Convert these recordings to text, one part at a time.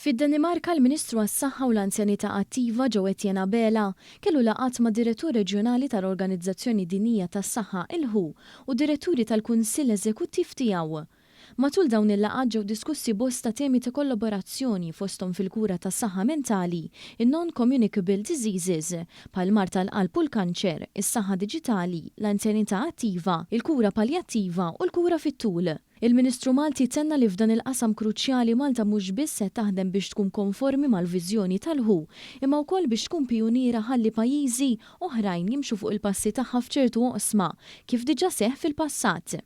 Fid-Danimarka l-Ministru għas-Saħħa u l-Anzjanità Attiva Jo Etienne Abela kellu laqgħat mad-Direttur Reġjonali tal-Organizzazzjoni Dinjija tas-Saħħa il-WHO u diretturi tal-Kunsill Eżekuttiv tiegħu. Matul dawn il-laqgħat ġew diskussi bosta temi ta' kollaborazzjoni fosthom fil-kura tas-saħħa mentali, in-non-communicable diseases bħall-mard tal-qalb u l-kanċer, is-saħħa diġitali, l-anzjanità attiva, il-kura paljattiva u l-kura fit-tul. Il-Ministru Malti tenna li f'dan il-qasam kruċjali Malta mhux biss se taħdem biex tkun konformi mal-viżjoni tal-WHO, imma wkoll biex tkun pijuniera ħalli pajjiżi oħrajn jimxu fuq il-passi tagħha f'ċertu oqsma, kif diġà seħħ fil-passat.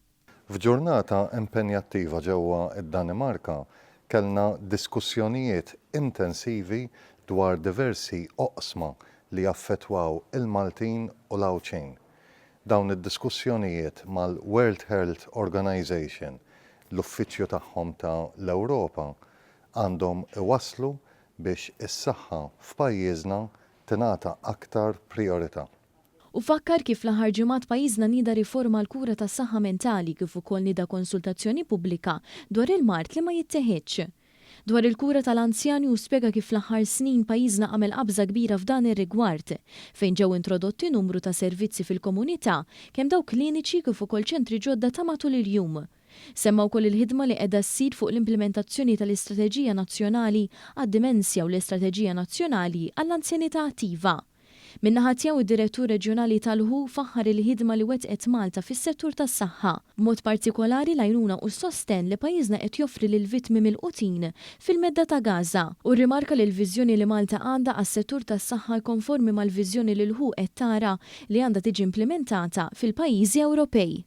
F'ġurnata impenjattiva ġewwa d-Danimarka kellna diskussjonijiet intensivi dwar diversi oqsma li jaffettwaw il-Maltin u l-Għawdxin. Dawn id-diskussjonijiet mal-World Health Organization, l-uffiċċju tagħhom ta' l-Ewropa, għandhom iwasslu biex is-saħħa f'pajjiżna tingħata aktar prijorità. Hu fakkar kif fl-aħħar ġimgħat pajjiżna nieda riforma għall-kura tas-saħħa mentali kif ukoll nieda konsultazzjoni pubblika dwar il-mard li ma jitteħidx. Dwar il-kura tal-anzjani hu spjega kif fl-aħħar snin pajjiżna għamel qabża kbira f'dan ir-rigward, fejn ġew introdotti numru ta' servizzi fil-komunità, kemm dawk kliniċi kif ukoll ċentri ġodda ta' matul il-jum. Semma wkoll il-ħidma li qiegħda ssir fuq l-implimentazzjoni tal-Istrateġija Nazzjonali għad-Dimensja u l-Istrateġija Nazzjonali għall-Anzjanità Attiva. Min-naħa tiegħu id-Direttur Reġjonali tal-WHO faħħar il-ħidma li wettqet Malta fis-settur tas-saħħa, b'mod partikolari l-għajnuna u s-sostenn li pajjiżna qed joffri lill-vittmi milqutin fil-medda ta' Gaza. U rrimarka li l-viżjoni li Malta għandha għas-settur tas-saħħa konformi mal-viżjoni li l-WHO qed tara li għandha tiġi implimentata fil-pajjiżi Ewropej.